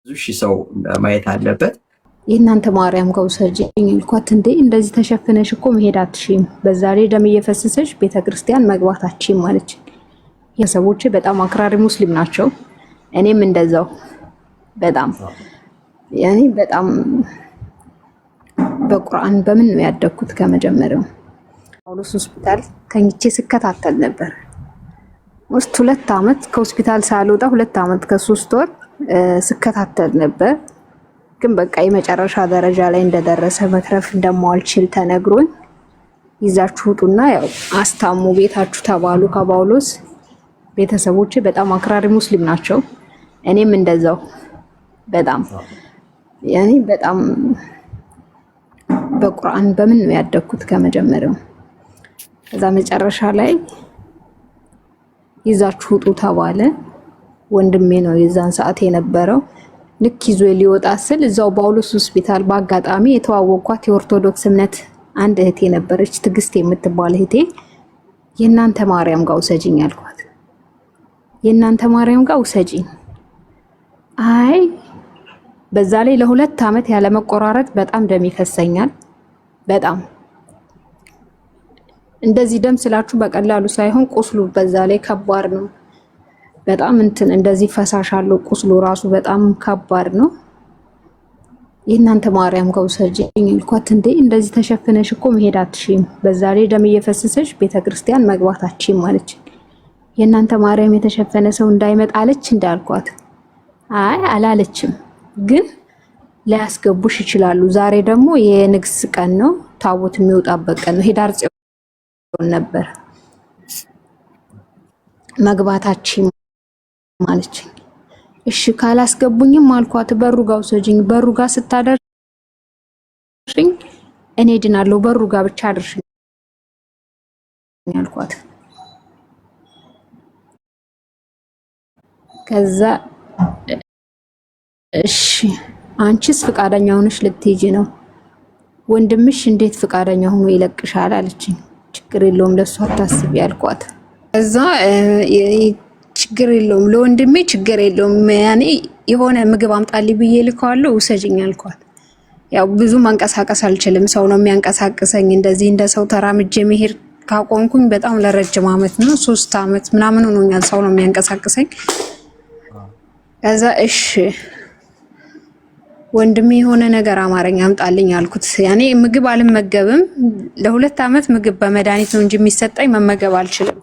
ብዙ ሺህ ሰው ማየት አለበት። የእናንተ ማርያም ጋር ውሰጂኝ አልኳት። እንዴ እንደዚህ ተሸፍነሽ እኮ መሄድ አትችይም፣ በዛ ላይ ደም እየፈሰሰሽ ቤተክርስቲያን መግባት አትችይም አለች። የሰቦቼ በጣም አክራሪ ሙስሊም ናቸው። እኔም እንደዛው በጣም ያኔ በጣም በቁርአን በምን ነው ያደግኩት። ከመጀመሪያው ጳውሎስ ሆስፒታል ተኝቼ ስከታተል ነበር ውስጥ 2 ዓመት ከሆስፒታል ሳልወጣ 2 ዓመት ከ3 ወር ስከታተል ነበር። ግን በቃ የመጨረሻ ደረጃ ላይ እንደደረሰ መትረፍ እንደማልችል ተነግሮኝ ይዛችሁ ውጡና ያው አስታሙ ቤታችሁ ተባሉ ከጳውሎስ። ቤተሰቦቼ በጣም አክራሪ ሙስሊም ናቸው። እኔም እንደዛው በጣም ያኔ በጣም በቁርአን በምን ነው ያደግኩት ከመጀመሪያው። ከዛ መጨረሻ ላይ ይዛችሁ ውጡ ተባለ። ወንድሜ ነው የዛን ሰዓት የነበረው። ልክ ይዞ ሊወጣ ስል እዛው ጳውሎስ ሆስፒታል በአጋጣሚ የተዋወቅኳት የኦርቶዶክስ እምነት አንድ እህቴ ነበረች፣ ትዕግስት የምትባል እህቴ። የእናንተ ማርያም ጋር ውሰጂኝ አልኳት። የእናንተ ማርያም ጋር ውሰጂኝ። አይ በዛ ላይ ለ2 ዓመት ያለመቆራረጥ በጣም ደም ይፈሰኛል። በጣም እንደዚህ ደም ስላችሁ በቀላሉ ሳይሆን ቁስሉ በዛ ላይ ከባድ ነው። በጣም እንትን እንደዚህ ፈሳሽ አለው ቁስሉ ራሱ በጣም ከባድ ነው። የእናንተ ማርያም ጋር ውሰጂኝ አልኳት። እንዴ እንደዚህ ተሸፍነሽ እኮ መሄድ አትችይም፣ በዛ ላይ ደም እየፈሰሰሽ ቤተክርስቲያን መግባት አትችይም አለች። የእናንተ ማርያም የተሸፈነ ሰው እንዳይመጣ አለች እንዳልኳት፣ አይ አላለችም፣ ግን ሊያስገቡሽ ይችላሉ። ዛሬ ደግሞ የንግስ ቀን ነው፣ ታቦት የሚወጣበት ቀን ነው። ሄዳር ጽዮን ነበር መግባታችን ማለችኝ። እሺ ካላስገቡኝም አልኳት በሩ ጋር ውሰጂኝ፣ በሩ ጋር ስታደርሽኝ እኔ ድናለሁ፣ በሩ ጋር ብቻ አድርሽኝ አልኳት። ከዛ እሺ አንቺስ ፍቃደኛ ሆነሽ ልትሄጂ ነው፣ ወንድምሽ እንዴት ፍቃደኛ ሆኖ ይለቅሻል አለችኝ። ችግር የለውም ለሱ አታስቢ አልኳት። ከዛ ችግር የለውም ለወንድሜ ችግር የለውም ያኔ የሆነ ምግብ አምጣልኝ ብዬ ልከዋለሁ፣ ውሰጅኝ አልኳት። ያው ብዙ መንቀሳቀስ አልችልም፣ ሰው ነው የሚያንቀሳቅሰኝ። እንደዚህ እንደ ሰው ተራምጄ መሄድ ካቆምኩኝ በጣም ለረጅም ዓመት ነው፣ 3 ዓመት ምናምን ሆኖኛል። ሰው ነው የሚያንቀሳቅሰኝ። ከዛ እሺ ወንድሜ የሆነ ነገር አማረኝ አምጣልኝ አልኩት። ያኔ ምግብ አልመገብም ለ2 ዓመት ምግብ በመድኃኒት ነው እንጂ የሚሰጠኝ መመገብ አልችልም።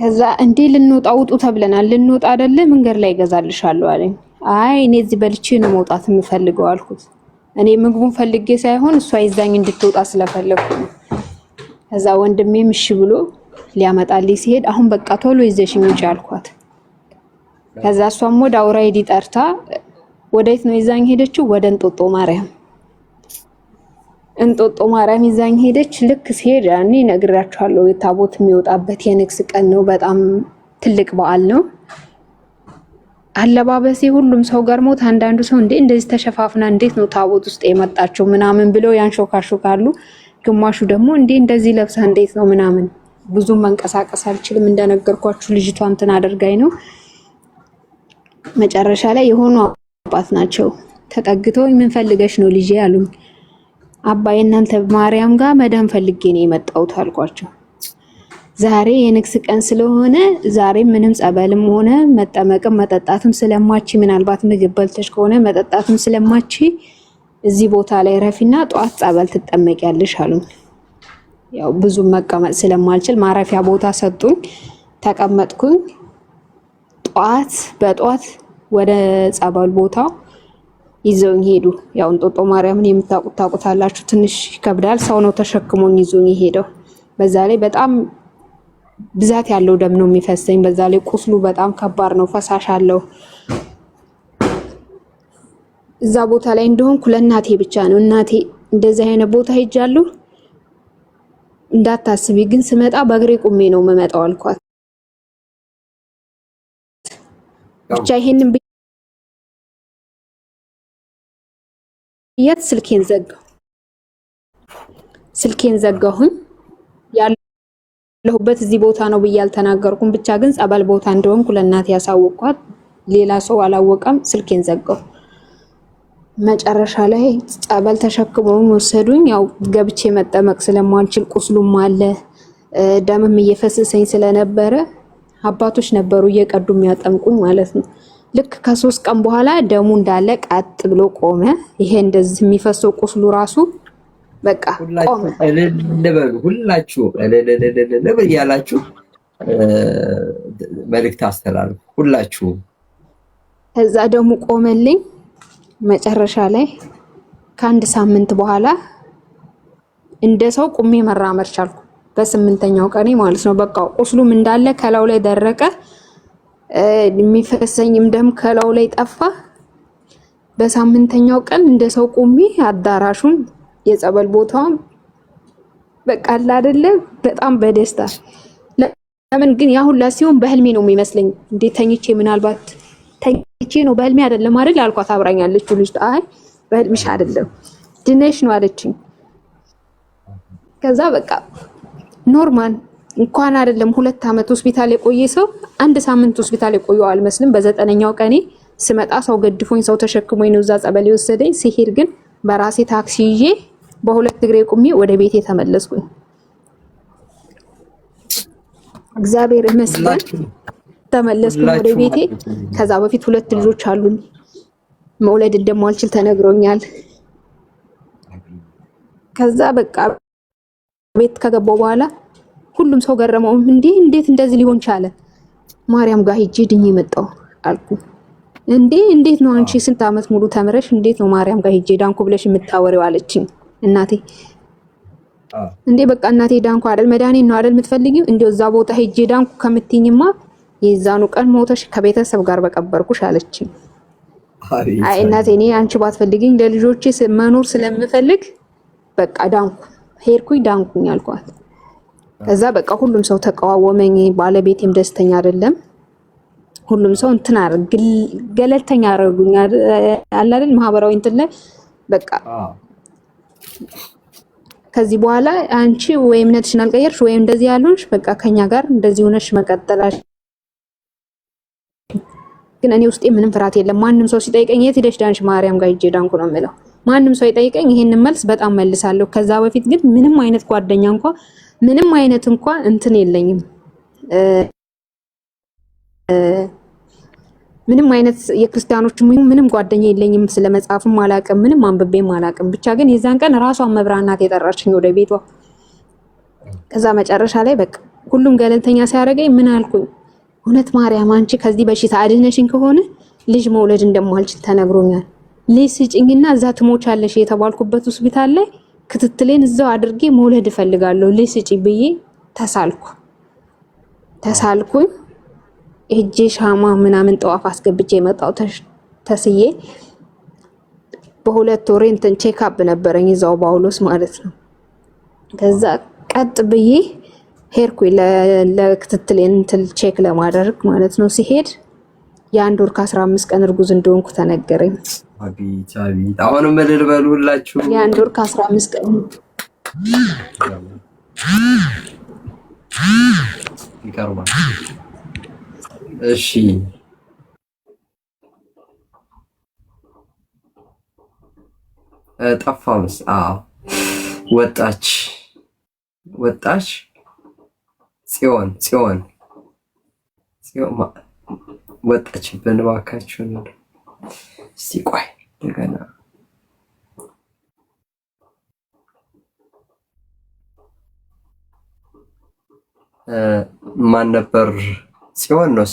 ከዛ እንዴ ልንወጣ ውጡ ተብለናል፣ ልንወጣ አይደለ መንገድ ላይ እገዛልሻለሁ አለኝ። አይ እኔ እዚህ በልቼ ነው መውጣት የምፈልገው አልኩት። እኔ ምግቡን ፈልጌ ሳይሆን እሷ ይዛኝ እንድትወጣ ስለፈለግኩ ነው። ከዛ ወንድሜም እሺ ብሎ ሊያመጣልኝ ሲሄድ አሁን በቃ ቶሎ ይዘሽኝ ውጪ አልኳት። ከዛ እሷም ወደ አውራይዲ ጠርታ ወዴት ነው ይዛኝ ሄደችው? ወደ እንጦጦ ማርያም። እንጦጦ ማርያም ይዛኝ ሄደች። ልክ ሲሄድ ያኔ እነግራችኋለሁ ታቦት የሚወጣበት የንግስ ቀን ነው። በጣም ትልቅ በዓል ነው። አለባበሴ ሁሉም ሰው ገርሞት፣ አንዳንዱ ሰው እንዴ እንደዚህ ተሸፋፍና እንዴት ነው ታቦት ውስጥ የመጣችው ምናምን ብለው ያንሾካሾካሉ። ግማሹ ደግሞ እንዴ እንደዚህ ለብሳ እንዴት ነው ምናምን። ብዙም መንቀሳቀስ አልችልም እንደነገርኳችሁ ልጅቷ እንትን አድርጋኝ ነው። መጨረሻ ላይ የሆኑ አባት ናቸው ተጠግተው ምን ፈልገሽ ነው ልጄ አሉኝ። አባ የእናንተ ማርያም ጋር መዳን ፈልጌ ነው የመጣሁት አልኳቸው። ዛሬ የንግስ ቀን ስለሆነ ዛሬ ምንም ጸበልም ሆነ መጠመቅም መጠጣትም ስለማቺ ምናልባት ምግብ በልተሽ ከሆነ መጠጣትም ስለማቺ እዚህ ቦታ ላይ ረፊና ጠዋት ጸበል ትጠመቂያለሽ አሉኝ። ያው ብዙም መቀመጥ ስለማልችል ማረፊያ ቦታ ሰጡኝ። ተቀመጥኩኝ። ጠዋት በጠዋት ወደ ጸበል ቦታው ይዘውኝ ሄዱ። ያው እንጦጦ ማርያምን የምታውቁት ታውቁታላችሁ። ትንሽ ይከብዳል። ሰው ነው ተሸክሞኝ ይዞኝ የሄደው። በዛ ላይ በጣም ብዛት ያለው ደም ነው የሚፈሰኝ። በዛ ላይ ቁስሉ በጣም ከባድ ነው፣ ፈሳሽ አለው። እዛ ቦታ ላይ እንደሆንኩ ለእናቴ ብቻ ነው። እናቴ እንደዚህ አይነት ቦታ ሄጃለሁ እንዳታስቢ፣ ግን ስመጣ በእግሬ ቁሜ ነው የምመጣው አልኳት። ብቻ ይሄንን ብያት ስልኬን ዘጋሁ። ስልኬን ዘጋሁኝ። ያለሁበት እዚህ ቦታ ነው ብዬ አልተናገርኩም። ብቻ ግን ጸበል ቦታ እንደሆንኩ ለእናቴ ያሳወቅኳት። ሌላ ሰው አላወቀም። ስልኬን ዘጋው። መጨረሻ ላይ ጸበል ተሸክመው ወሰዱኝ። ያው ገብቼ መጠመቅ ስለማልችል ቁስሉም አለ ደምም እየፈሰሰኝ ስለነበረ አባቶች ነበሩ እየቀዱ የሚያጠምቁኝ ማለት ነው። ልክ ከ3 ቀን በኋላ ደሙ እንዳለ ቀጥ ብሎ ቆመ። ይሄ እንደዚህ የሚፈሰው ቁስሉ ራሱ በቃ ቆመ። እልል በሉ ሁላችሁ፣ እልል እያላችሁ መልእክት አስተላልፉ ሁላችሁ። ከዛ ደሙ ቆመልኝ። መጨረሻ ላይ ከአንድ ሳምንት በኋላ እንደ ሰው ቁሜ መራመድ ቻልኩ። በስምንተኛው ቀኔ ማለት ነው። በቃ ቁስሉም እንዳለ ከላው ላይ ደረቀ። የሚፈሰኝም ደም ከላው ላይ ጠፋ። በሳምንተኛው ቀን እንደ ሰው ቁሜ አዳራሹን የጸበል ቦታውን በቃ አለ አይደለ በጣም በደስታ። ለምን ግን ያ ሁላ ሲሆን በህልሜ ነው የሚመስለኝ። እንዴ ተኝቼ ምናልባት ተኝቼ ነው በህልሜ አይደለም አይደል አልኳት። አብራኛለችው ልጅ አይ በህልምሽ አይደለም ድነሽ ነው አለችኝ። ከዛ በቃ normal እንኳን አይደለም 2 ዓመት ሆስፒታል የቆየ ሰው አንድ ሳምንት ሆስፒታል የቆየው አልመስልም። በዘጠነኛው ቀኔ ስመጣ ሰው ገድፎኝ ሰው ተሸክሞኝ ነው እዛ ጸበል የወሰደኝ። ሲሄድ ግን በራሴ ታክሲ ይዤ በሁለት እግሬ ቁሜ ወደ ቤቴ ተመለስኩኝ። እግዚአብሔር ይመስገን ተመለስኩኝ ወደ ቤቴ። ከዛ በፊት ሁለት ልጆች አሉኝ። መውለድ እንደማልችል ተነግሮኛል። ከዛ በቃ ቤት ከገባው በኋላ ሁሉም ሰው ገረመው። እንዴ እንዴት እንደዚህ ሊሆን ቻለ? ማርያም ጋር ሂጄ ድኜ መጣሁ አልኩ። እንዴ እንዴት ነው አንቺ ስንት ዓመት ሙሉ ተምረሽ እንዴት ነው ማርያም ጋር ሂጄ ዳንኩ ብለሽ የምታወሪው? አለችኝ እናቴ። እንዴ በቃ እናቴ ዳንኩ አይደል መድኃኒት ነው አይደል የምትፈልጊው? እንዴ እዛ ቦታ ሂጄ ዳንኩ ከምትይኝማ የዛኑ ቀን ሞተሽ ከቤተሰብ ጋር በቀበርኩሽ አለችኝ። አይ እናቴ እኔ አንቺ ባትፈልጊኝ ለልጆቼ መኖር ስለምፈልግ በቃ ዳንኩ፣ ሄድኩኝ፣ ዳንኩኝ አልኳት። ከዛ በቃ ሁሉም ሰው ተቃዋወመኝ። ባለቤቴም ደስተኛ አይደለም። ሁሉም ሰው እንትን ገለልተኛ አደረጉኝ አለ አይደል ማህበራዊ እንትን ላይ በቃ ከዚህ በኋላ አንቺ ወይ እምነትሽን አልቀየርሽ ወይም እንደዚህ ያልሆንሽ በቃ ከኛ ጋር እንደዚህ ሆነሽ መቀጠላሽ። ግን እኔ ውስጤ ምንም ፍርሃት የለም። ማንም ሰው ሲጠይቀኝ የት ሄደሽ ዳንሽ? ማርያም ጋር ሂጄ ዳንኩ ነው የምለው። ማንም ሰው ይጠይቀኝ ይሄንን መልስ በጣም መልሳለሁ። ከዛ በፊት ግን ምንም አይነት ጓደኛ እንኳ ምንም አይነት እንኳ እንትን የለኝም። ምንም አይነት የክርስቲያኖች ምንም ጓደኛ የለኝም። ስለ መጽሐፍም አላቅም፣ ምንም አንብቤም አላቅም። ብቻ ግን የዛን ቀን ራሷን መብራን ናት የጠራችኝ ወደ ቤቷ። ከዛ መጨረሻ ላይ በቃ ሁሉም ገለልተኛ ሲያደርገኝ ምን አልኩኝ? እውነት ማርያም አንቺ ከዚህ በሽታ አድነሽኝ ከሆነ ልጅ መውለድ እንደማልችል ተነግሮኛል። ልጅ ስጭኝና እዛ ትሞቻለሽ የተባልኩበት ሆስፒታል ላይ ክትትሌን እዛው አድርጌ መውለድ እፈልጋለሁ፣ ልጅ ስጭኝ ብዬ ተሳልኩ ተሳልኩኝ። ሄጄ ሻማ ምናምን ጠዋፍ አስገብቼ የመጣው ተስዬ በ2 ወሬ እንትን checkup ነበረኝ እዛው ጳውሎስ ማለት ነው። ከዛ ቀጥ ብዬ ሄድኩኝ ለክትትል እንትን check ለማድረግ ማለት ነው። ሲሄድ የ1 ወር ከ15 ቀን እርጉዝ እንደሆንኩ ተነገረኝ። አቤት አቤት! አሁንም እልል በሉ ሁላችሁ። የ1 ወር ከ15 ቀን። ይቀርባል። እሺ ጠፋ መስ አዎ፣ ወጣች ወጣች። ጽዮን ጽዮን ጽዮን ወጣችብን። እባካችሁን እስቲ ቆይ እንደገና ማን ነበር? ጽዮን ነው?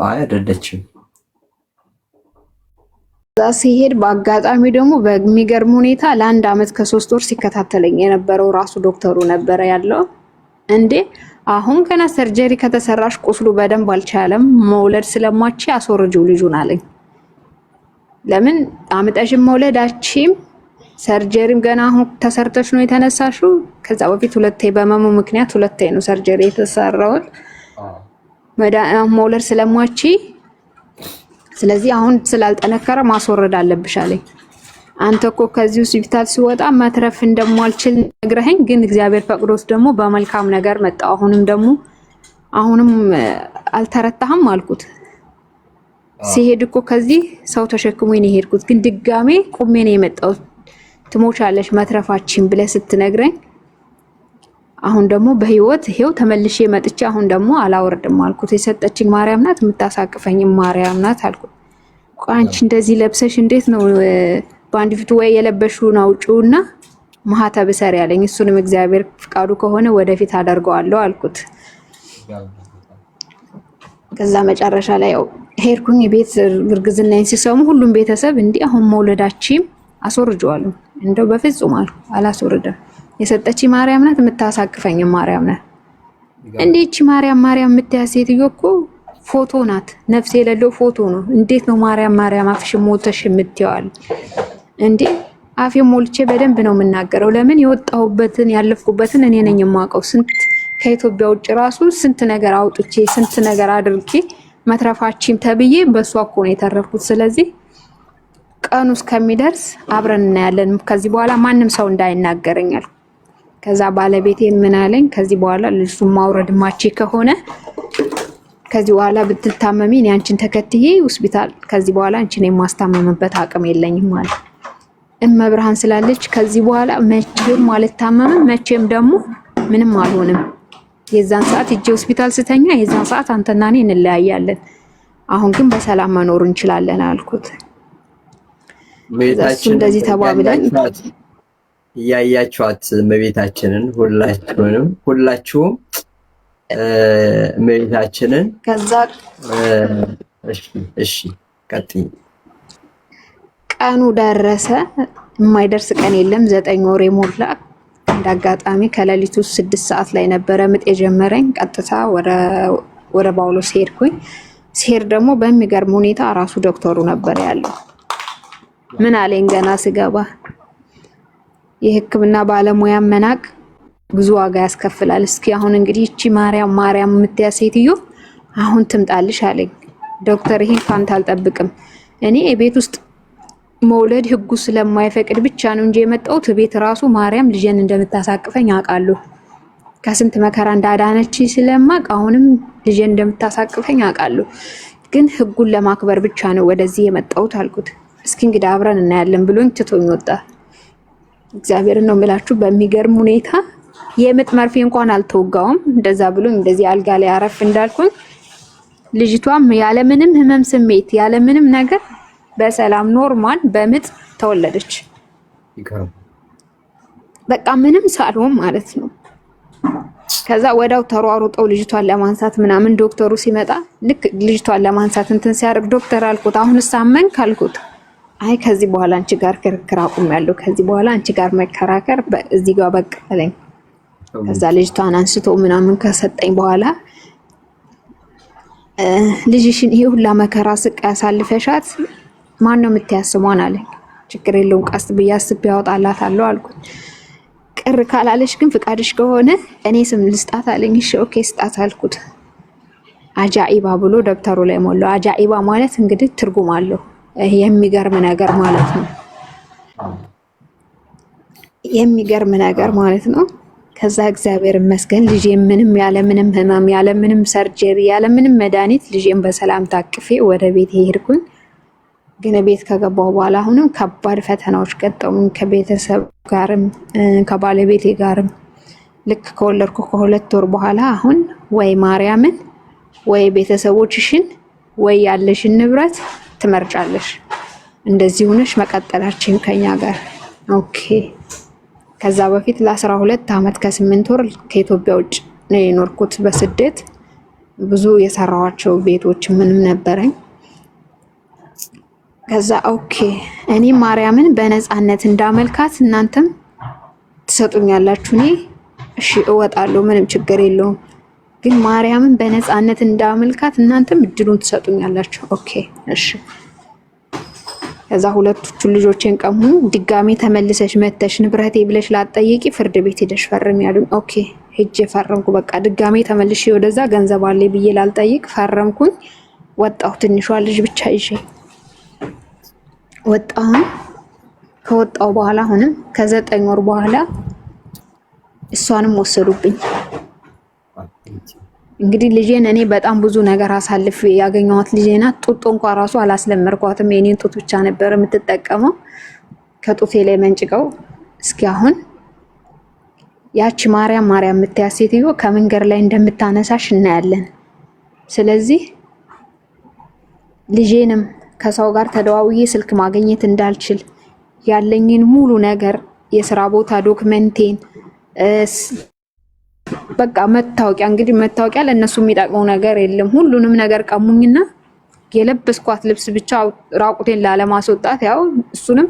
አይ አይደለችም። እዛ ሲሄድ በአጋጣሚ ደግሞ በሚገርም ሁኔታ ለ1 አመት ከ3 ወር ሲከታተለኝ የነበረው ራሱ ዶክተሩ ነበረ ያለው። እንዴ አሁን ገና surgery ከተሰራሽ ቁስሉ በደንብ አልቻለም፣ መውለድ ስለማቺ አስወርጂው ልጁን አለኝ። ለምን አምጠሽም መውለድ አቺም፣ surgery ም ገና አሁን ተሰርተሽ ነው የተነሳሽው። ከዛ በፊት ሁለቴ በህመሙ ምክንያት ሁለቴ ነው surgery የተሰራውን መውለድ ስለማቺ፣ ስለዚህ አሁን ስላልጠነከረ ማስወረድ አለብሽ አለኝ። አንተ እኮ ከዚህ ሆስፒታል ሲወጣ መትረፍ እንደማልችል ነግረኸኝ፣ ግን እግዚአብሔር ፈቅዶት ደግሞ በመልካም ነገር መጣ። አሁንም ደግሞ አሁንም አልተረታህም አልኩት። ሲሄድ እኮ ከዚህ ሰው ተሸክሞ ነው የሄድኩት፣ ግን ድጋሜ ቁሜ ነው የመጣሁት። ትሞቻለሽ መትረፋችን ብለህ ስትነግረኝ አሁን ደግሞ በህይወት ይሄው ተመልሼ መጥቼ አሁን ደግሞ አላወርድም አልኩት። የሰጠችኝ ማርያም ናት፣ የምታሳቅፈኝም ማርያም ናት አልኩት። አንቺ እንደዚህ ለብሰሽ እንዴት ነው በአንድ ፊቱ ወይ የለበሽውን አውጪውና ማህተብ እሰሪ ያለኝ። እሱንም እግዚአብሔር ፍቃዱ ከሆነ ወደፊት አደርገዋለሁ አልኩት። ከዛ መጨረሻ ላይ ያው ሄድኩኝ ቤት። እርግዝናዬን ሲሰሙ ሁሉም ቤተሰብ እንዲህ አሁን መውለዳችም አስወርጀዋለሁ፣ እንደው በፍጹም አልኩ አላስወርድም። የሰጠች ማርያም ናት፣ የምታሳቅፈኝ ማርያም ናት። እንዴ እቺ ማርያም ማርያም የምትያዝ ሴትዮ እኮ ፎቶ ናት፣ ነፍስ የሌለው ፎቶ ነው። እንዴት ነው ማርያም ማርያም አፍሽ ሞልተሽ የምትይዋል? እንዴ አፌ ሞልቼ በደንብ ነው የምናገረው። ለምን የወጣሁበትን ያለፍኩበትን እኔ ነኝ የማውቀው። ስንት ከኢትዮጵያ ውጭ ራሱ ስንት ነገር አውጥቼ ስንት ነገር አድርጌ መትረፋችን ተብዬ በእሷ እኮ ነው የተረፍኩት። ስለዚህ ቀኑ እስከሚደርስ አብረን እናያለን። ከዚህ በኋላ ማንም ሰው እንዳይናገረኛል። ከዛ ባለቤቴ ምን አለኝ፣ ከዚህ በኋላ ልጅሱን ማውረድ ማቼ ከሆነ ከዚህ በኋላ ብትታመሚ እኔ አንቺን ተከትዬ ሆስፒታል፣ ከዚህ በኋላ አንቺን የማስታመምበት አቅም የለኝም አለ። እመብርሃን ስላለች ከዚህ በኋላ መቼም አልታመምም፣ መቼም ደግሞ ምንም አልሆንም። የዛን ሰዓት እጄ ሆስፒታል ስተኛ የዛን ሰዓት አንተና እኔ እንለያያለን። አሁን ግን በሰላም መኖር እንችላለን አልኩት። እሱ እንደዚህ ተባብለን እያያችኋት እመቤታችንን ሁላችሁንም ሁላችሁም እመቤታችንን ከዛ እሺ ቀጥይ። ቀኑ ደረሰ። የማይደርስ ቀን የለም። 9 ወር የሞላ እንደ አጋጣሚ ከሌሊቱ 6 ሰዓት ላይ ነበረ ምጥ የጀመረኝ። ቀጥታ ወደ ጳውሎስ ሄድኩኝ። ሲሄድ ደግሞ በሚገርም ሁኔታ ራሱ ዶክተሩ ነበር ያለው። ምን አለኝ ገና ስገባ የሕክምና ባለሙያ መናቅ ብዙ ዋጋ ያስከፍላል። እስኪ አሁን እንግዲህ እቺ ማርያም ማርያም የምትያ ሴትዮ አሁን ትምጣልሽ አለኝ ዶክተር። ይሄን ካንተ አልጠብቅም። እኔ የቤት ውስጥ መውለድ ህጉ ስለማይፈቅድ ብቻ ነው እንጂ የመጣሁት ቤት ራሱ ማርያም ልጄን እንደምታሳቅፈኝ አውቃለሁ። ከስንት መከራ እንዳዳነች ስለማቅ አሁንም ልጄን እንደምታሳቅፈኝ አውቃለሁ። ግን ህጉን ለማክበር ብቻ ነው ወደዚህ የመጣሁት አልኩት። እስኪ እንግዲህ አብረን እናያለን ብሎኝ ትቶኝ ወጣ። እግዚአብሔርን ነው የምላችሁ። በሚገርም ሁኔታ የምጥ መርፌ እንኳን አልተወጋውም። እንደዛ ብሎኝ እንደዚህ አልጋ ላይ አረፍ እንዳልኩኝ ልጅቷም ያለምንም ህመም ስሜት ያለምንም ነገር በሰላም normal በምጥ ተወለደች። በቃ ምንም ሳልሆን ማለት ነው። ከዛ ወዲያው ተሯሩጠው ልጅቷን ለማንሳት ምናምን ዶክተሩ ሲመጣ ልክ ልጅቷን ለማንሳት እንትን ሲያደርግ ዶክተር አልኩት፣ አሁንስ አመንክ አልኩት። አይ ከዚህ በኋላ አንቺ ጋር ክርክር አቁሜያለሁ፣ ከዚህ በኋላ አንቺ ጋር መከራከር እዚህ ጋር በቃ አለኝ። ከዛ ልጅቷን አንስቶ ምናምን ከሰጠኝ በኋላ ልጅሽን ይሄ ሁላ መከራ ስቃይ ያሳልፈሻት ማን ነው የምትያስሟን አለኝ። ችግር የለውም ቀስ ብዬ አስቤ ያወጣላታለሁ አልኩት። ቅር ካላለሽ ግን ፍቃድሽ ከሆነ እኔ ስም ልስጣት አለኝ። እሺ okay ስጣት አልኩት። አጃኢባ ብሎ ደብተሩ ላይ ሞላው። አጃኢባ ማለት እንግዲህ ትርጉም አለው፣ የሚገርም ነገር ማለት ነው። የሚገርም ነገር ማለት ነው። ከዛ እግዚአብሔር ይመስገን ልጄ ምንም ያለ ምንም ህመም ያለ ምንም surgery ያለ ምንም መድኃኒት ልጄን በሰላም ታቅፌ ወደ ቤት ሄድኩኝ። ግን ቤት ከገባሁ በኋላ አሁንም ከባድ ፈተናዎች ገጠሙኝ። ከቤተሰብ ጋርም ከባለቤቴ ጋርም ልክ ከወለድኩ ከ2 ወር በኋላ አሁን ወይ ማርያምን ወይ ቤተሰቦችሽን ወይ ያለሽን ንብረት ትመርጫለሽ። እንደዚህ ሆነሽ መቀጠላችን ከኛ ጋር okay። ከዛ በፊት ለ12 ዓመት ከ8 ወር ከኢትዮጵያ ውጭ ነው የኖርኩት በስደት። ብዙ የሰራኋቸው ቤቶች ምንም ነበረኝ። ከዛ okay እኔ ማርያምን በነፃነት እንዳመልካት እናንተም ትሰጡኛላችሁ። እኔ እሺ እወጣለሁ፣ ምንም ችግር የለውም። ግን ማርያምን በነፃነት እንዳመልካት እናንተም እድሉን ትሰጡኛላችሁ። okay እሺ። ከዛ ሁለቶቹ ልጆቼን ቀሙ። ድጋሜ ተመልሰሽ መተሽ ንብረቴ ብለሽ ላትጠይቂ ፍርድ ቤት ሄደሽ ፈርም ያሉኝ። okay ሄጄ ፈረምኩ። በቃ ድጋሜ ተመልሼ ወደዛ ገንዘብ አለ ብዬ ላልጠይቅ ፈረምኩኝ። ወጣሁ። ትንሿ ልጅ ብቻ ይዤ ወጣሁን። ከወጣሁ በኋላ አሁንም ከ9 ወር በኋላ እሷንም ወሰዱብኝ። እንግዲህ ልጄን እኔ በጣም ብዙ ነገር አሳልፌ ያገኘኋት ልጄ ናት። ጡጦ እንኳ ራሱ አላስለመድኳትም። የኔን ጡት ብቻ ነበር የምትጠቀመው። ከጡቴ ላይ መንጭቀው እስኪ አሁን ያቺ ማርያም ማርያም የምትያት ሴትዮ ከመንገድ ላይ እንደምታነሳሽ እናያለን። ስለዚህ ልጄንም ከሰው ጋር ተደዋውዬ ስልክ ማግኘት እንዳልችል ያለኝን ሙሉ ነገር የስራ ቦታ ዶክመንቴን በቃ መታወቂያ፣ እንግዲህ መታወቂያ ለእነሱ የሚጠቅመው ነገር የለም። ሁሉንም ነገር ቀሙኝና የለበስኳት ልብስ ብቻ ራቁቴን ላለማስወጣት ያው እሱንም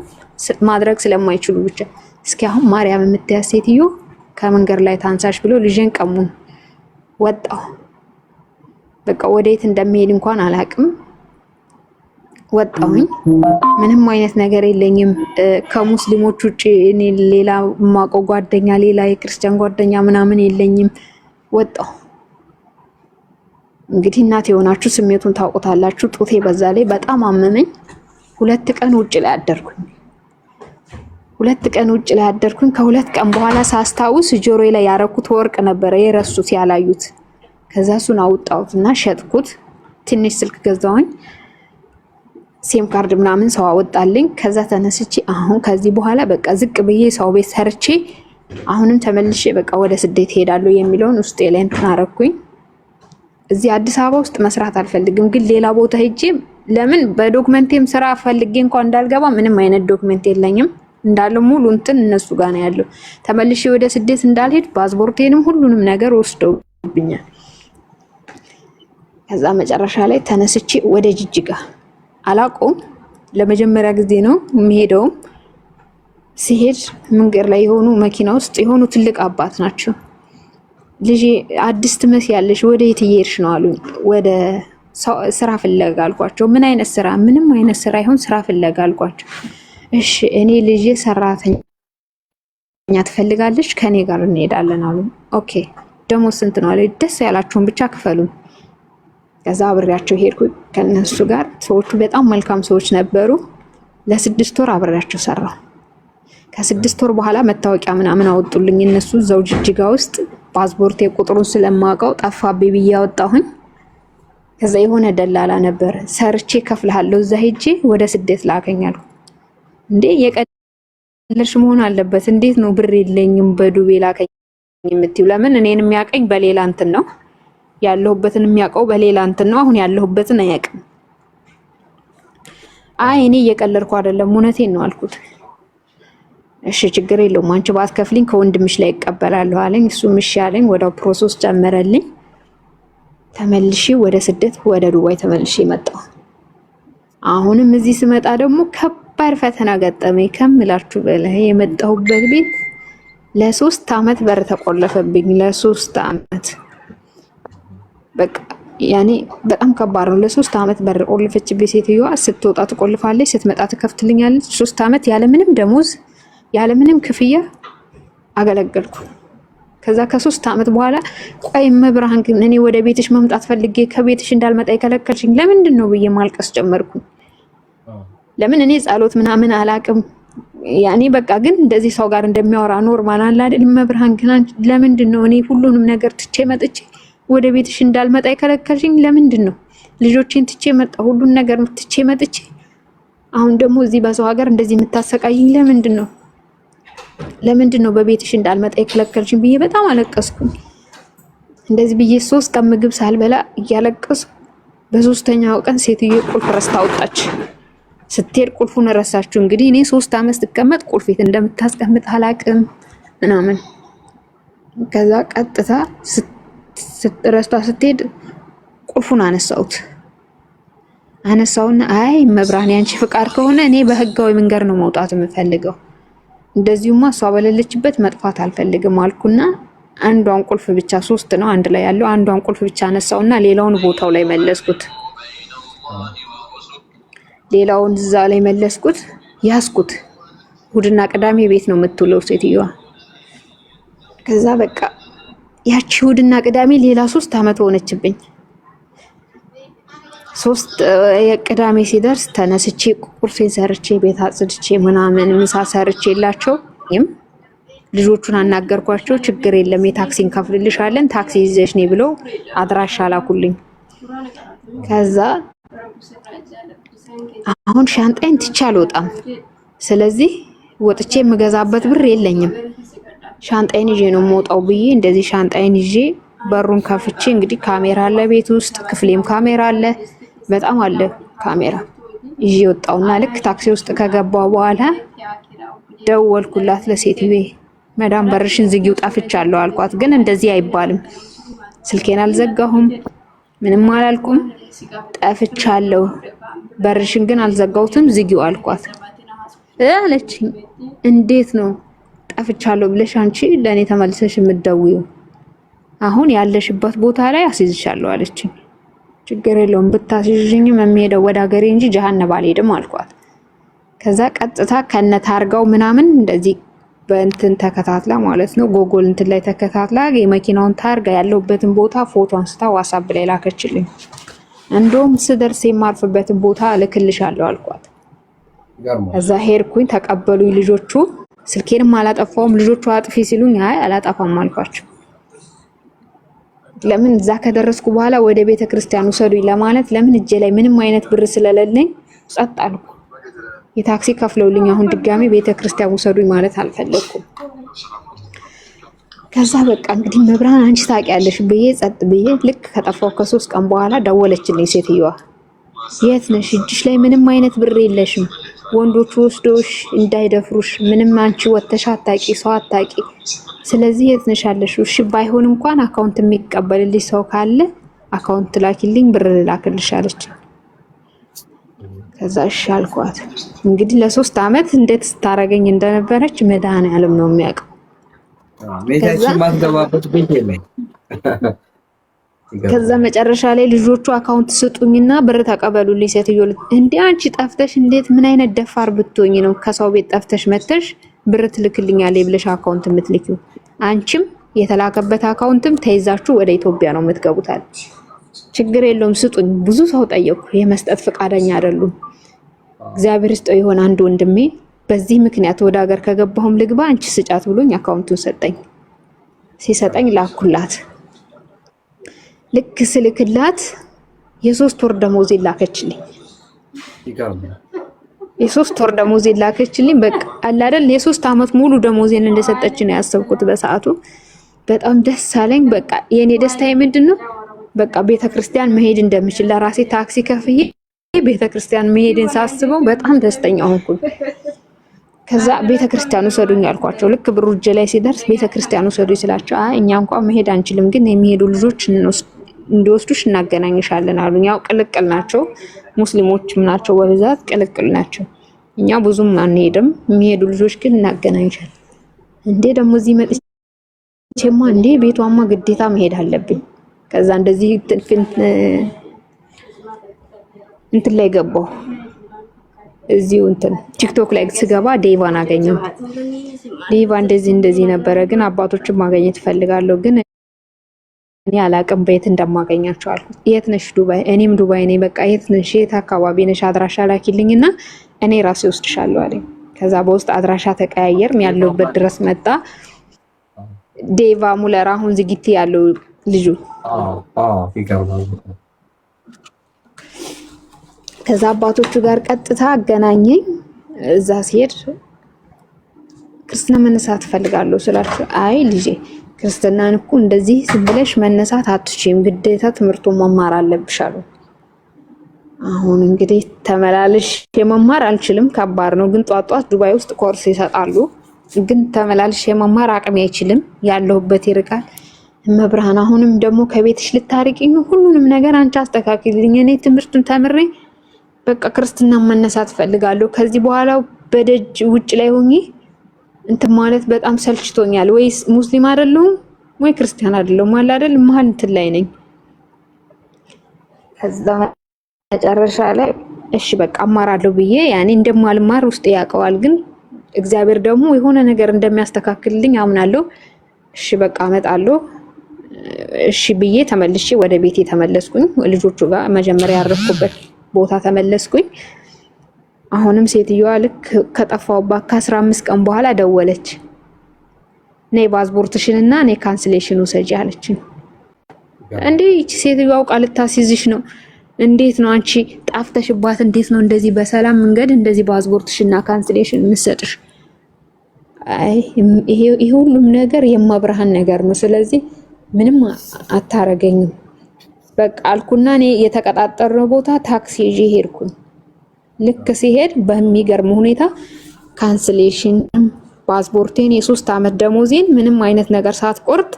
ማድረግ ስለማይችሉ ብቻ እስኪ አሁን ማርያም የምትያዝ ሴትዮ ከመንገድ ላይ ታንሳሽ ብሎ ልጄን ቀሙን። ወጣሁ። በቃ ወዴት እንደሚሄድ እንኳን አላቅም። ወጣሁኝ። ምንም አይነት ነገር የለኝም። ከሙስሊሞች ውጭ እኔ ሌላ የማውቀው ጓደኛ፣ ሌላ የክርስቲያን ጓደኛ ምናምን የለኝም። ወጣሁ። እንግዲህ እናት የሆናችሁ ስሜቱን ታውቁታላችሁ። ጡቴ በዛ ላይ በጣም አመመኝ። 2 ቀን ውጭ ላይ አደርኩኝ። 2 ቀን ውጭ ላይ አደርኩኝ። ከ2 ቀን በኋላ ሳስታውስ ጆሮዬ ላይ ያረኩት ወርቅ ነበረ የረሱት ያላዩት። ከዛ እሱን አወጣሁት እና ሸጥኩት። ትንሽ ስልክ ገዛሁኝ። SIM card ምናምን ሰው አወጣልኝ። ከዛ ተነስቼ አሁን ከዚህ በኋላ በቃ ዝቅ ብዬ ሰው ቤት ሰርቼ አሁንም ተመልሼ በቃ ወደ ስደት ሄዳለሁ የሚለውን ውስጤ ላይ እንትን አረኩኝ። እዚህ አዲስ አበባ ውስጥ መስራት አልፈልግም፣ ግን ሌላ ቦታ ሄጄ ለምን በዶክመንቴም ስራ ፈልጌ እንኳን እንዳልገባ ምንም አይነት document የለኝም እንዳለ ሙሉ እንትን እነሱ ጋር ነው ያለው። ተመልሼ ወደ ስደት እንዳልሄድ ፓስፖርቴንም ሁሉንም ነገር ወስደውብኛል። ከዛ መጨረሻ ላይ ተነስቼ ወደ ጅጅጋ አላውቀውም። ለመጀመሪያ ጊዜ ነው የሚሄደውም። ሲሄድ መንገድ ላይ የሆኑ መኪና ውስጥ የሆኑ ትልቅ አባት ናቸው። ልጄ አዲስ ትመስያለሽ፣ ወደ የት እየሄድሽ ነው አሉኝ። ወደ ስራ ፍለጋ አልኳቸው። ምን አይነት ስራ? ምንም አይነት ስራ ይሁን ስራ ፍለጋ አልኳቸው። እሺ እኔ ልጄ ሰራተኛ ትፈልጋለች፣ ከኔ ጋር እንሄዳለን አሉ። Okay ደሞዝ ስንት ነው አለ። ደስ ያላችሁን ብቻ ክፈሉን። ከዛ አብሬያቸው ሄድኩ ከነሱ ጋር። ሰዎቹ በጣም መልካም ሰዎች ነበሩ። ለ6 ወር አብሬያቸው ሰራሁ። ከ6 ወር በኋላ መታወቂያ ምናምን አወጡልኝ እነሱ እዛው ጅጅጋ ውስጥ። ፓስፖርት ቁጥሩን ስለማውቀው ጠፋብኝ ብዬ አወጣሁኝ። ከዛ የሆነ ደላላ ነበር፣ ሰርቼ ከፍልሃለሁ እዛ ሄጄ ወደ ስደት ላከኝ አልኩ። እንዴ የቀለድሽ መሆን አለበት። እንዴት ነው ብር የለኝም በዱቤ ላከኝ የምትይው? ለምን እኔን የሚያቀኝ በሌላ እንትን ነው ያለሁበትን የሚያውቀው በሌላ እንትን ነው። አሁን ያለሁበትን አያውቅም። አይ እኔ እየቀለድኩ አይደለም እውነቴን ነው አልኩት። እሺ ችግር የለውም አንቺ ባትከፍሊኝ ከወንድምሽ ላይ እቀበላለሁ አለኝ። እሱም እሺ አለኝ። ወዲያው process ጨመረልኝ። ተመልሼ ወደ ስደት ወደ ዱባይ ተመልሼ መጣሁ። አሁንም እዚህ ስመጣ ደግሞ ከባድ ፈተና ገጠመኝ ከምላችሁ በላይ። የመጣሁበት ቤት ለ3 አመት በር ተቆለፈብኝ። ለ3 አመት በቃ ያኔ በጣም ከባድ ነው። ለ3 አመት በር ቆልፈችብኝ ሴትዮዋ። ስትወጣ ትቆልፋለች፣ ስትመጣ ትከፍትልኛለች። 3 አመት ያለምንም ደሞዝ ያለምንም ክፍያ አገለገልኩ። ከዛ ከ3 አመት በኋላ ቆይ እመብርሃን ግን እኔ ወደ ቤትሽ መምጣት ፈልጌ ከቤትሽ እንዳልመጣ የከለከልሽኝ ለምንድን ነው ብዬ ማልቀስ ጀመርኩ። ለምን እኔ ጸሎት ምናምን አላቅም። ያኔ በቃ ግን እንደዚህ ሰው ጋር እንደሚያወራ normal አለ አይደል? እመብርሃን ግን ለምንድን ነው እኔ ሁሉንም ነገር ትቼ መጥቼ ወደ ቤትሽ እንዳልመጣ የከለከልሽኝ ለምንድን ነው? ልጆቼን ትቼ መጣ፣ ሁሉን ነገር ትቼ መጥቼ አሁን ደግሞ እዚህ በሰው ሀገር እንደዚህ የምታሰቃይኝ ለምንድን ነው? ለምንድን ነው በቤትሽ እንዳልመጣ የከለከልሽኝ ብዬ በጣም አለቀስኩኝ። እንደዚህ ብዬ 3 ቀን ምግብ ሳልበላ እያለቀስኩ በሶስተኛው ቀን ሴትዮ ቁልፍ ረስታ ወጣች። ስትሄድ ቁልፉን ረሳችሁ። እንግዲህ እኔ 3 አመት ስቀመጥ ቁልፍ የት እንደምታስቀምጥ አላቅም ምናምን። ከዛ ቀጥታ ረስታ ስትሄድ ቁልፉን አነሳሁት። አነሳውና አይ እመብርሃን ያንቺ ፍቃድ ከሆነ እኔ በህጋዊ መንገድ ነው መውጣት የምፈልገው፣ እንደዚሁማ እሷ በሌለችበት መጥፋት አልፈልግም አልኩና አንዷን ቁልፍ ብቻ፣ ሶስት ነው አንድ ላይ ያለው፣ አንዷን ቁልፍ ብቻ አነሳውና ሌላውን ቦታው ላይ መለስኩት። ሌላውን እዛ ላይ መለስኩት፣ ያዝኩት። እሑድና ቅዳሜ ቤት ነው የምትውለው ሴትዮዋ። ከዛ በቃ ያቺ እሑድና ቅዳሜ ሌላ 3 አመት ሆነችብኝ። ሶስት የቅዳሜ ሲደርስ ተነስቼ ቁርሴን ሰርቼ ቤት አጽድቼ ምናምን ምሳ ሰርቼ የላቸው ልጆቹን አናገርኳቸው። ችግር የለም የታክሲ እንከፍልልሻለን፣ ታክሲ ይዘሽ ነይ ብለው አድራሻ ላኩልኝ። ከዛ አሁን ሻንጣዬን ትቼ አልወጣም። ስለዚህ ወጥቼ የምገዛበት ብር የለኝም። ሻንጣዬን ይዤ ነው የምወጣው ብዬ እንደዚህ ሻንጣዬን ይዤ በሩን ከፍቼ እንግዲህ ካሜራ አለ ቤት ውስጥ፣ ክፍሌም ካሜራ አለ፣ በጣም አለ ካሜራ። ይዤ ወጣውና ልክ ታክሲ ውስጥ ከገባው በኋላ ደወልኩላት ለሴትዬ፣ መዳም በርሽን ዝጊው ጠፍቻለሁ አልኳት። ግን እንደዚህ አይባልም፣ ስልኬን አልዘጋሁም፣ ምንም አላልኩም፣ ጠፍቻለሁ፣ በርሽን ግን አልዘጋሁትም፣ ዝጊው አልኳት አለችኝ። እንዴት ነው ጠፍቻለሁ ብለሽ አንቺ ለእኔ ተመልሰሽ የምትደውይው? አሁን ያለሽበት ቦታ ላይ አስይዝሻለሁ አለችኝ። ችግር የለውም ብታስይዥኝም የሚሄደው ወደ ሀገሬ እንጂ ጀሀነም አልሄድም አልኳት። ከዛ ቀጥታ ከነ ታርጋው ምናምን እንደዚህ በእንትን ተከታትላ ማለት ነው ጎጎል እንትን ላይ ተከታትላ የመኪናውን ታርጋ ያለሁበትን ቦታ ፎቶ አንስታ ዋትስአፕ ላይ ላከችልኝ። እንደውም ስደርስ የማርፍበትን ቦታ እልክልሻለሁ አልኳት። ከዛ ሄድኩኝ፣ ተቀበሉኝ ልጆቹ። ስልኬንም አላጠፋውም። ልጆቹ አጥፊ ሲሉኝ አይ አላጠፋም አልኳቸው። ለምን እዛ ከደረስኩ በኋላ ወደ ቤተ ክርስቲያን ውሰዱኝ ለማለት ለምን እጄ ላይ ምንም አይነት ብር ስለሌለኝ ጸጥ አልኩ። የታክሲ ከፍለውልኝ አሁን ድጋሚ ቤተ ክርስቲያን ውሰዱኝ ማለት አልፈለኩም። ከዛ በቃ እንግዲህ መብርሃን አንቺ ታውቂያለሽ ብዬ ጸጥ ብዬ ልክ ከጠፋው ከ3 ቀን በኋላ ደወለችልኝ ሴትዮዋ። የት ነሽ? እጅሽ ላይ ምንም አይነት ብር የለሽም። ወንዶቹ ወስዶሽ እንዳይደፍሩሽ ምንም አንቺ ወተሽ አታቂ፣ ሰው አታቂ። ስለዚህ የት ነሽ ያለሽው? እሺ ባይሆን እንኳን account የሚቀበልልሽ ሰው ካለ account ላኪልኝ፣ ብር ልላክልሽ አለች። ከዛ እሺ አልኳት። እንግዲህ ለ3 ዓመት እንዴት ስታረገኝ እንደነበረች መድኃኒዓለም ነው የሚያውቀው። ቤታችን ማትገባበት ቤት የለኝ። ከዛ መጨረሻ ላይ ልጆቹ account ስጡኝና ብር ተቀበሉልኝ። ሴትዮ እንዴ አንቺ ጠፍተሽ እንዴት ምን አይነት ደፋር ብትሆኝ ነው ከሰው ቤት ጠፍተሽ መተሽ ብር ትልክልኛለች ብለሽ account የምትልኪው? አንቺም የተላከበት account ም ተይዛችሁ ወደ ኢትዮጵያ ነው የምትገቡታል። ችግር የለውም ስጡኝ። ብዙ ሰው ጠየቅኩ፣ የመስጠት ፈቃደኛ አይደሉም። እግዚአብሔር ይስጠው የሆነ አንድ ወንድሜ በዚህ ምክንያት ወደ ሀገር ከገባሁም ልግባ አንቺ ስጫት ብሎኝ account ኡን ሰጠኝ። ሲሰጠኝ ላኩላት። ልክ ስልክላት የ3 ወር ደሞዜ ላከችልኝ። የ3 ወር ደሞዜ ላከችልኝ። በቃ አለ አይደል የ3 ዓመት ሙሉ ደሞዜን እንደሰጠች ነው ያሰብኩት በሰዓቱ። በጣም ደስ አለኝ። በቃ የኔ ደስታዬ ምንድን ነው? በቃ ቤተክርስቲያን መሄድ እንደምችል ለራሴ ታክሲ ከፍዬ ቤተክርስቲያን መሄድን ሳስበው በጣም ደስተኛ ሆንኩኝ። ከዛ ቤተክርስቲያን ውሰዱኝ አልኳቸው። ልክ ብሩ እጄ ላይ ሲደርስ ቤተክርስቲያን ውሰዱኝ ስላቸው አይ እኛ እንኳን መሄድ አንችልም፣ ግን የሚሄዱ ልጆች እንዲወስዱሽ እናገናኝሻለን አሉኝ። ያው ቅልቅል ናቸው፣ ሙስሊሞችም ናቸው በብዛት ቅልቅል ናቸው። እኛ ብዙም አንሄድም፣ የሚሄዱ ልጆች ግን እናገናኝሻለን። እንዴ ደግሞ እዚህ መጥቼማ እንዴ ቤቷማ ግዴታ መሄድ አለብኝ። ከዛ እንደዚህ እንትን ላይ ገባሁ። እዚሁ እንትን ቲክቶክ ላይ ስገባ ዴቫን አገኘው። ዴቫ እንደዚህ እንደዚህ ነበረ፣ ግን አባቶችን ማግኘት እፈልጋለሁ፣ ግን እኔ አላቅም በየት እንደማገኛቸው አልኩት። የት ነሽ? ዱባይ። እኔም ዱባይ ነኝ። በቃ የት ነሽ? የት አካባቢ ነሽ? አድራሻ ላኪልኝና እኔ ራሴ ወስድሻለሁ አለኝ። ከዛ በውስጥ አድራሻ ተቀያየርን። ያለሁበት ድረስ መጣ። ዴቫ ሙለር አሁን ዝግቲ ያለው ልጁ። ከዛ አባቶቹ ጋር ቀጥታ አገናኘኝ። እዛ ሲሄድ ክርስትና መነሳት እፈልጋለሁ ስላቸው፣ አይ ልጄ ክርስትናን እኮ እንደዚህ ዝም ብለሽ መነሳት አትችይም፣ ግዴታ ትምህርቱን መማር አለብሽ አሉ። አሁን እንግዲህ ተመላልሽ የመማር አልችልም፣ ከባድ ነው። ግን ጧት ጧት ዱባይ ውስጥ ኮርስ ይሰጣሉ። ግን ተመላልሽ የመማር አቅሜ አይችልም፣ ያለሁበት ይርቃል። እመብርሃን አሁንም ደግሞ ከቤትሽ ልታርቂኝ፣ ሁሉንም ነገር አንቺ አስተካክልኝ። እኔ ትምህርቱን ተምሬ በቃ ክርስትና መነሳት እፈልጋለሁ። ከዚህ በኋላ በደጅ ውጭ ላይ ሆኜ እንትን ማለት በጣም ሰልችቶኛል። ወይስ ሙስሊም አይደለሁም ወይ ክርስቲያን አይደለሁም፣ አለ አይደል መሀል እንትን ላይ ነኝ። ከዛ መጨረሻ ላይ እሺ በቃ አማራለሁ ብዬ ያኔ እንደማልማር ውስጥ ያውቀዋል፣ ግን እግዚአብሔር ደግሞ የሆነ ነገር እንደሚያስተካክልልኝ አምናለሁ። እሺ በቃ አመጣለሁ እሺ ብዬ ተመልሼ ወደ ቤቴ ተመለስኩኝ። ልጆቹ ጋር መጀመሪያ ያረፍኩበት ቦታ ተመለስኩኝ። አሁንም ሴትዮዋ ልክ ከጠፋሁባት ከ15 ቀን በኋላ ደወለች። ነይ ፓስፖርትሽንና ነይ cancellation ውሰጂ አለችኝ። እንዴ ይቺ ሴትዮ አውቃ ልታስይዝሽ ነው። እንዴት ነው አንቺ ጣፍተሽባት፣ እንዴት ነው እንደዚህ በሰላም መንገድ እንደዚህ ፓስፖርትሽና cancellation የምትሰጥሽ? አይ ይሄ ሁሉም ነገር የማብርሃን ነገር ነው። ስለዚህ ምንም አታረገኝም በቃ አልኩና እኔ የተቀጣጠርነው ቦታ ታክሲ ይዤ ሄድኩኝ። ልክ ሲሄድ በሚገርም ሁኔታ cancellation ፓስፖርቴን የ3 ዓመት ደሞዜን ምንም አይነት ነገር ሳትቆርጥ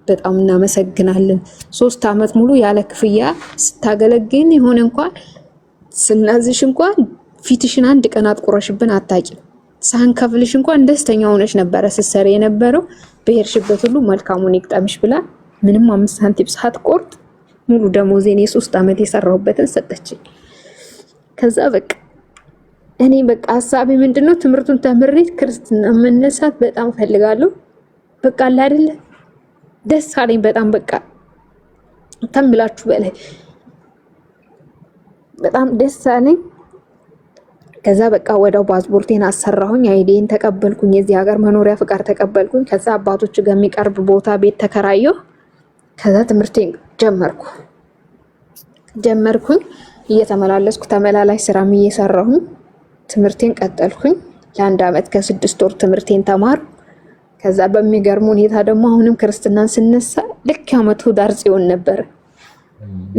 በጣም እናመሰግናለን። 3 ዓመት ሙሉ ያለ ክፍያ ስታገለግን የሆነ እንኳን ስናዝሽ እንኳን ፊትሽን አንድ ቀን አጥቁረሽብን አታቂም። ሳንከፍልሽ እንኳን ደስተኛ ሆነሽ ነበረ ስትሰሪ የነበረው። በሄድሽበት ሁሉ መልካሙን ይግጠምሽ ብላ ምንም 5 ሳንቲም ሳትቆርጥ ሙሉ ደሞዜን የ3 ዓመት የሰራሁበትን ሰጠችኝ። ከዛ በቃ እኔ በቃ ሀሳቤ ምንድነው ትምህርቱን ተምሬ ክርስትና መነሳት በጣም ፈልጋለሁ። በቃ አለ አይደለ ደስ አለኝ በጣም፣ በቃ ተምላችሁ በላይ በጣም ደስ አለኝ። ከዛ በቃ ወዲያው ፓስፖርቴን አሰራሁኝ፣ ID ን ተቀበልኩኝ፣ የዚህ ሀገር መኖሪያ ፍቃድ ተቀበልኩኝ። ከዛ አባቶች ጋር የሚቀርብ ቦታ ቤት ተከራየሁ። ከዛ ትምህርቴን ጀመርኩኝ እየተመላለስኩ ተመላላሽ ስራም እየሰራሁኝ ትምህርቴን ቀጠልኩኝ። ለ1 አመት ከ6 ወር ትምህርቴን ተማርኩ። ከዛ በሚገርም ሁኔታ ደግሞ አሁንም ክርስትናን ስነሳ ልክ የዓመቱ ኅዳር ጽዮን ነበረ።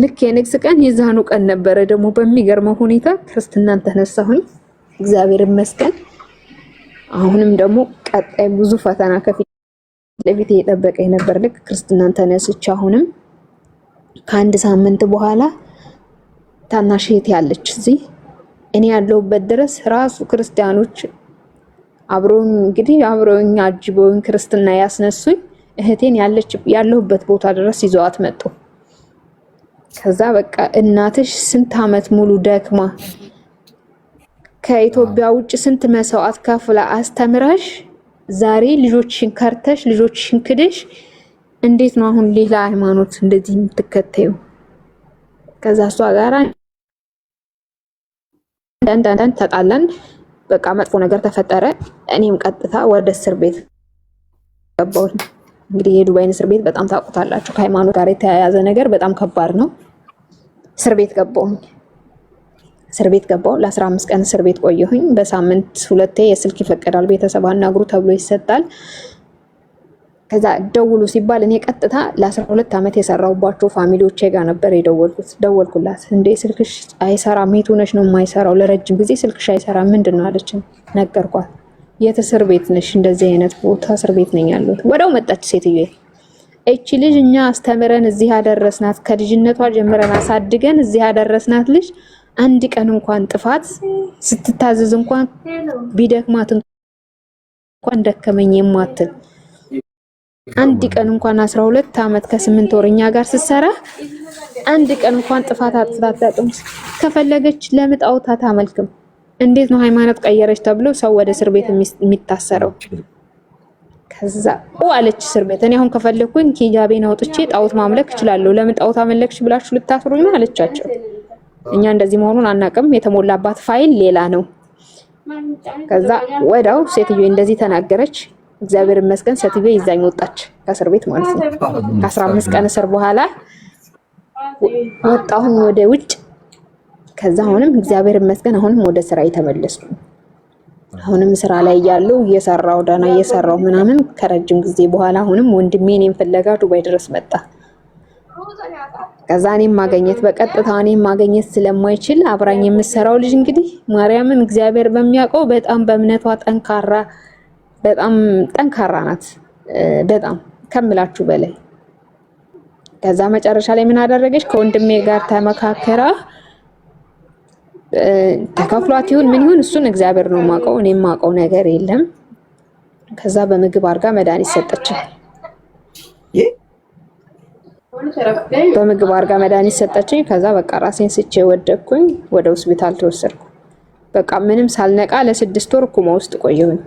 ልክ የንግስ ቀን የዛኑ ቀን ነበረ። ደግሞ በሚገርመው ሁኔታ ክርስትናን ተነሳሁኝ። እግዚአብሔር ይመስገን። አሁንም ደግሞ ቀጣይ ብዙ ፈተና ከፊት ለፊት እየጠበቀኝ ነበር። ልክ ክርስትናን ተነስቼ አሁንም ከአንድ ሳምንት በኋላ ታናሽ እህቴ ያለች እዚህ እኔ ያለሁበት ድረስ ራሱ ክርስቲያኖች አብረውኝ እንግዲህ አብረውኝ አጅበውኝ ክርስትና ያስነሱኝ እህቴን ያለች ያለሁበት ቦታ ድረስ ይዘዋት መጡ። ከዛ በቃ እናትሽ ስንት ዓመት ሙሉ ደክማ ከኢትዮጵያ ውጭ ስንት መስዋዕት ከፍላ አስተምራሽ ዛሬ ልጆችሽን ከርተሽ ልጆችሽን ክደሽ እንዴት ነው አሁን ሌላ ሃይማኖት እንደዚህ የምትከተዩ? ከዛ እሷ ጋር አንዳንድ አንዳንድ ተጣላን። በቃ መጥፎ ነገር ተፈጠረ። እኔም ቀጥታ ወደ እስር ቤት ገባሁኝ። እንግዲህ የዱባይን እስር ቤት በጣም ታውቁታላችሁ። ከሃይማኖት ጋር የተያያዘ ነገር በጣም ከባድ ነው። እስር ቤት ገባሁኝ። እስር ቤት ገባሁ። ለ15 ቀን እስር ቤት ቆየሁኝ። በሳምንት ሁለቴ የስልክ ይፈቀዳል፣ ቤተሰብ አናግሩ ተብሎ ይሰጣል። ከዛ ደውሉ ሲባል እኔ ቀጥታ ለ12 ዓመት የሰራሁባቸው family ዎቼ ጋር ነበር የደወልኩት። ደወልኩላት። እንዴ ስልክሽ አይሰራም፣ የት ሆነሽ ነው የማይሰራው? ለረጅም ጊዜ ስልክሽ አይሰራም፣ ምንድን ነው አለችኝ። ነገርኳት። የት እስር ቤት ነሽ? እንደዚህ አይነት ቦታ እስር ቤት ነኝ ያለሁት። ወዲያው መጣች ሴትዮ። እቺ ልጅ እኛ አስተምረን እዚህ ያደረስናት፣ ከልጅነቷ ጀምረን አሳድገን እዚህ ያደረስናት ልጅ አንድ ቀን እንኳን ጥፋት ስትታዘዝ እንኳን ቢደክማት እንኳን ደከመኝ የማትል፣ አንድ ቀን እንኳን 12 ዓመት ከ8 ወር እኛ ጋር ስትሰራ አንድ ቀን እንኳን ጥፋት አጥፍታ አታውቅም። ከፈለገች ለምን ጣዖት አታመልክም? እንዴት ነው ሃይማኖት ቀየረች ተብሎ ሰው ወደ እስር ቤት የሚታሰረው? ከዛ አለች እስር ቤት እኔ አሁን ከፈለኩኝ ሂጃቤን አውጥቼ ጣዖት ማምለክ እችላለሁ። ለምን ጣዖት አመለክሽ ብላችሁ ልታስሩኝ ነው አለቻቸው። እኛ እንደዚህ መሆኑን አናውቅም። የተሞላባት ፋይል ሌላ ነው። ከዛ ወዲያው ሴትዮ እንደዚህ ተናገረች። እግዚአብሔር ይመስገን ሴትዮ ይዛኝ ወጣች ከእስር ቤት ማለት ነው። ከ15 ቀን እስር በኋላ ወጣሁኝ ወደ ውጭ። ከዛ አሁንም እግዚአብሔር ይመስገን አሁንም ወደ ስራ የተመለስኩ። አሁንም ስራ ላይ እያለሁ እየሰራው ደህና እየሰራው ምናምን ከረጅም ጊዜ በኋላ አሁንም ወንድሜ እኔን ፍለጋ ዱባይ ድረስ መጣ። ከዛ እኔም ማገኘት በቀጥታ እኔም ማገኘት ስለማይችል አብራኝ የምሰራው ልጅ እንግዲህ ማርያምን እግዚአብሔር በሚያውቀው በጣም በእምነቷ ጠንካራ፣ በጣም ጠንካራ ናት። በጣም ከምላችሁ በላይ። ከዛ መጨረሻ ላይ ምን አደረገች? ከወንድሜ ጋር ተመካከራ ተከፍሏት ይሁን ምን ይሁን እሱን እግዚአብሔር ነው የማውቀው፣ እኔ የማውቀው ነገር የለም። ከዛ በምግብ አድርጋ መድኃኒት ሰጠችኝ። በምግብ አድርጋ መድኃኒት ሰጠችኝ። ከዛ በቃ ራሴን ስቼ ወደቅኩኝ። ወደ ሆስፒታል ተወሰድኩ። በቃ ምንም ሳልነቃ ለ6 ወር ኩማ ውስጥ ቆየሁኝ።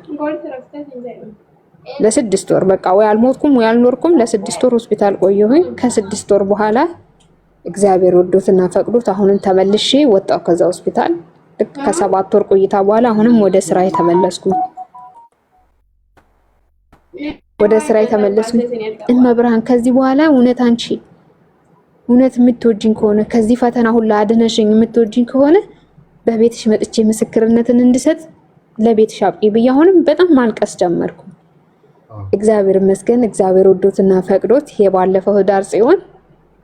ለ6 ወር በቃ ወይ አልሞትኩም ወይ አልኖርኩም። ለ6 ወር ሆስፒታል ቆየሁኝ። ከ6 ወር በኋላ እግዚአብሔር ወዶትና ፈቅዶት አሁንም ተመልሼ ወጣሁ ከዛ ሆስፒታል። ልክ ከ7 ወር ቆይታ በኋላ አሁንም ወደ ስራ የተመለስኩ። ወደ ስራ የተመለሱ። እመብርሃን ከዚህ በኋላ እውነት አንቺ እውነት የምትወጂኝ ከሆነ፣ ከዚህ ፈተና ሁላ አድነሽኝ የምትወጂኝ ከሆነ፣ በቤትሽ መጥቼ ምስክርነትን እንድሰጥ ለቤትሽ አብቂ ብዬ አሁንም በጣም ማልቀስ ጀመርኩ። እግዚአብሔር ይመስገን፣ እግዚአብሔር ወዶትና ፈቅዶት የባለፈው ህዳር ጽዮን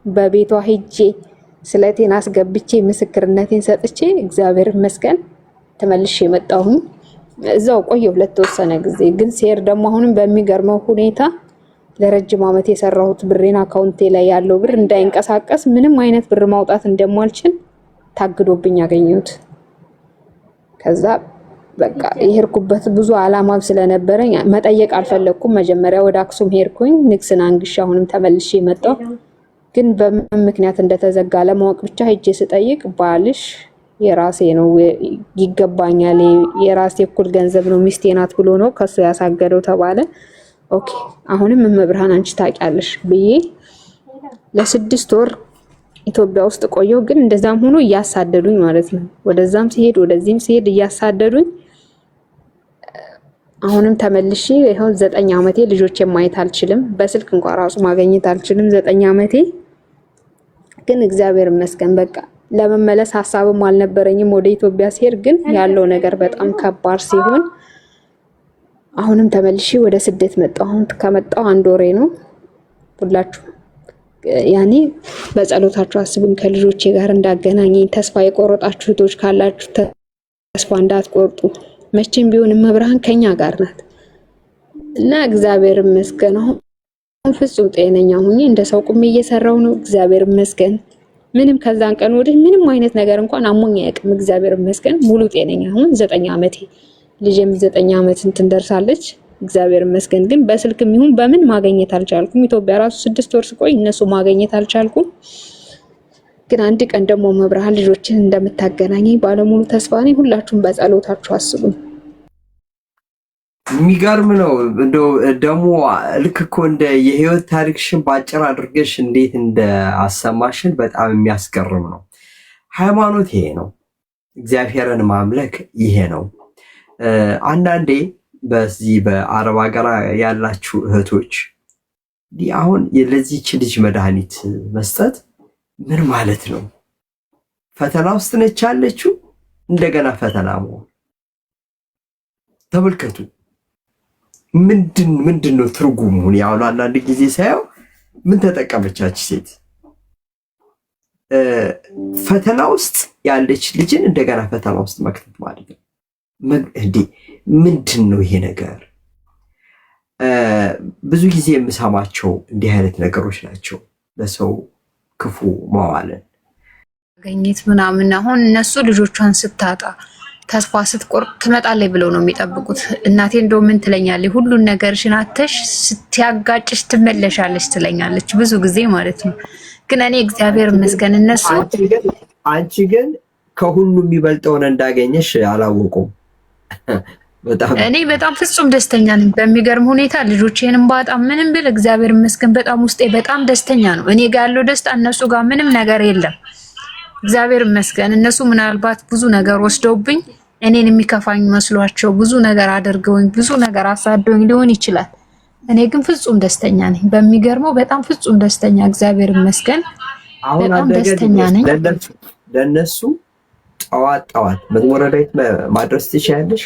በቤቷ ሄጄ ስለቴን አስገብቼ ምስክርነቴን ሰጥቼ እግዚአብሔር ይመስገን ተመልሼ የመጣሁኝ። እዛው ቆየሁ ለተወሰነ ጊዜ። ግን ሴር ደግሞ አሁንም በሚገርመው ሁኔታ ለረጅም ዓመት የሰራሁት ብሬን አካውንቴ ላይ ያለው ብር እንዳይንቀሳቀስ፣ ምንም አይነት ብር ማውጣት እንደማልችል ታግዶብኝ ያገኘሁት። ከዛ በቃ የሄድኩበት ብዙ አላማም ስለነበረኝ መጠየቅ አልፈለግኩም። መጀመሪያ ወደ አክሱም ሄድኩኝ፣ ንግስን አንግሼ አሁንም ተመልሼ መጣሁ። ግን በምን ምክንያት እንደተዘጋ ለማወቅ ብቻ ሄጄ ስጠይቅ ባልሽ የራሴ ነው፣ ይገባኛል፣ የራሴ እኩል ገንዘብ ነው፣ ሚስቴ ናት ብሎ ነው ከሱ ያሳገደው ተባለ። Okay፣ አሁንም እመብርሃን አንቺ ታውቂያለሽ ብዬ ለ6 ወር ኢትዮጵያ ውስጥ ቆየሁ። ግን እንደዛም ሆኖ እያሳደዱኝ ማለት ነው። ወደዛም ሲሄድ ወደዚህም ሲሄድ እያሳደዱኝ አሁንም ተመልሼ ይኸው 9 ዓመቴ። ልጆቼን ማየት አልችልም። በስልክ እንኳን ራሱ ማግኘት አልችልም። 9 ዓመቴ። ግን እግዚአብሔር ይመስገን በቃ ለመመለስ ሀሳብም አልነበረኝም ወደ ኢትዮጵያ ሲሄድ። ግን ያለው ነገር በጣም ከባድ ሲሆን አሁንም ተመልሼ ወደ ስደት መጣሁ። አሁን ከመጣሁ አንድ ወሬ ነው። ሁላችሁ ያኔ በጸሎታችሁ አስቡኝ፣ ከልጆቼ ጋር እንዳገናኘኝ። ተስፋ የቆረጣችሁ እህቶች ካላችሁ ተስፋ እንዳትቆርጡ። መቼም ቢሆን እመብርሃን ከኛ ጋር ናት እና እግዚአብሔር ይመስገን አሁን ፍጹም ጤነኛ ሁኜ እንደ ሰው ቁሜ እየሰራው ነው። እግዚአብሔር ይመስገን። ምንም ከዛን ቀን ወዲህ ምንም አይነት ነገር እንኳን አሞኝ አያውቅም። እግዚአብሔር ይመስገን ሙሉ ጤነኛ። አሁን 9 ዓመቴ፣ ልጄም 9 ዓመት እንትን ደርሳለች። እግዚአብሔር ይመስገን። ግን በስልክም ይሁን በምን ማግኘት አልቻልኩም። ኢትዮጵያ ራሱ 6 ወር ስቆይ እነሱ ማግኘት አልቻልኩም። ግን አንድ ቀን ደግሞ እመብርሃን ልጆችን እንደምታገናኘኝ ባለሙሉ ተስፋ ነኝ። ሁላችሁም በጸሎታችሁ አስቡኝ። የሚገርም ነው። እንደው ደግሞ ልክ እኮ እንደ የህይወት ታሪክሽን በአጭር አድርገሽ እንዴት እንደ አሰማሽን በጣም የሚያስገርም ነው። ሃይማኖት ይሄ ነው። እግዚአብሔርን ማምለክ ይሄ ነው። አንዳንዴ በዚህ በአረብ ሀገር ያላችሁ እህቶች አሁን ለዚች ልጅ መድኃኒት መስጠት ምን ማለት ነው? ፈተና ውስጥ ነች ያለችው። እንደገና ፈተና መሆን ተመልከቱ። ምንድን ምንድን ነው ትርጉሙ? አሁን አንዳንድ ጊዜ ሳየው ምን ተጠቀመቻች ሴት? ፈተና ውስጥ ያለች ልጅን እንደገና ፈተና ውስጥ መክተት ማለት ነው። እንዴ፣ ምንድን ነው ይሄ ነገር? ብዙ ጊዜ የምሰማቸው እንዲህ አይነት ነገሮች ናቸው። ለሰው ክፉ መዋልን ማገኘት ምናምን። አሁን እነሱ ልጆቿን ስታጣ ተስፋ ስትቆርጥ ትመጣለች ብለው ነው የሚጠብቁት። እናቴ እንደው ምን ትለኛለች? ሁሉን ነገርሽን አተሽ ስትያጋጭሽ ትመለሻለች ትለኛለች ብዙ ጊዜ ማለት ነው። ግን እኔ እግዚአብሔር ይመስገን እነሱ አንቺ ግን ከሁሉ የሚበልጠውን እንዳገኘሽ አላወቁም። በጣም እኔ በጣም ፍጹም ደስተኛ ነኝ። በሚገርም ሁኔታ ልጆቼንም ባጣ ምንም ብል እግዚአብሔር ይመስገን በጣም ውስጤ በጣም ደስተኛ ነው። እኔ ጋር ያለው ደስታ እነሱ ጋር ምንም ነገር የለም። እግዚአብሔር ይመስገን። እነሱ ምናልባት ብዙ ነገር ወስደውብኝ እኔን የሚከፋኝ መስሏቸው ብዙ ነገር አድርገውኝ ብዙ ነገር አሳደውኝ ሊሆን ይችላል። እኔ ግን ፍጹም ደስተኛ ነኝ። በሚገርመው በጣም ፍጹም ደስተኛ፣ እግዚአብሔር ይመስገን። አሁን በጣም ደስተኛ ነኝ። ለነሱ ጠዋት ጠዋት መዝሙረ ዳዊት ማድረስ ትችያለሽ?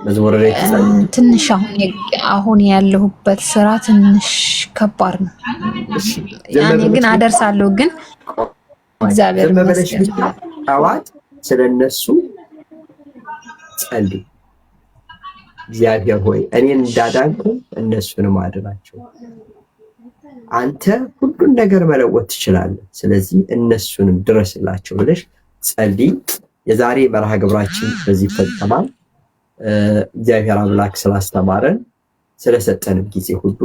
መዝሙረ ዳዊት ትንሽ አሁን ያለሁበት ስራ ትንሽ ከባድ ነው። ያኔ ግን አደርሳለሁ። ግን እግዚአብሔር ይመስገን። ጠዋት ስለነሱ ጸልይ። እግዚአብሔር ሆይ እኔን እንዳዳንኩ እነሱንም አድናቸው። አንተ ሁሉን ነገር መለወጥ ትችላለህ። ስለዚህ እነሱንም ድረስላቸው ብለሽ ጸልይ። የዛሬ መርሃ ግብራችን በዚህ ይፈጸማል። እግዚአብሔር አምላክ ስላስተማረን ስለሰጠንም ጊዜ ሁሉ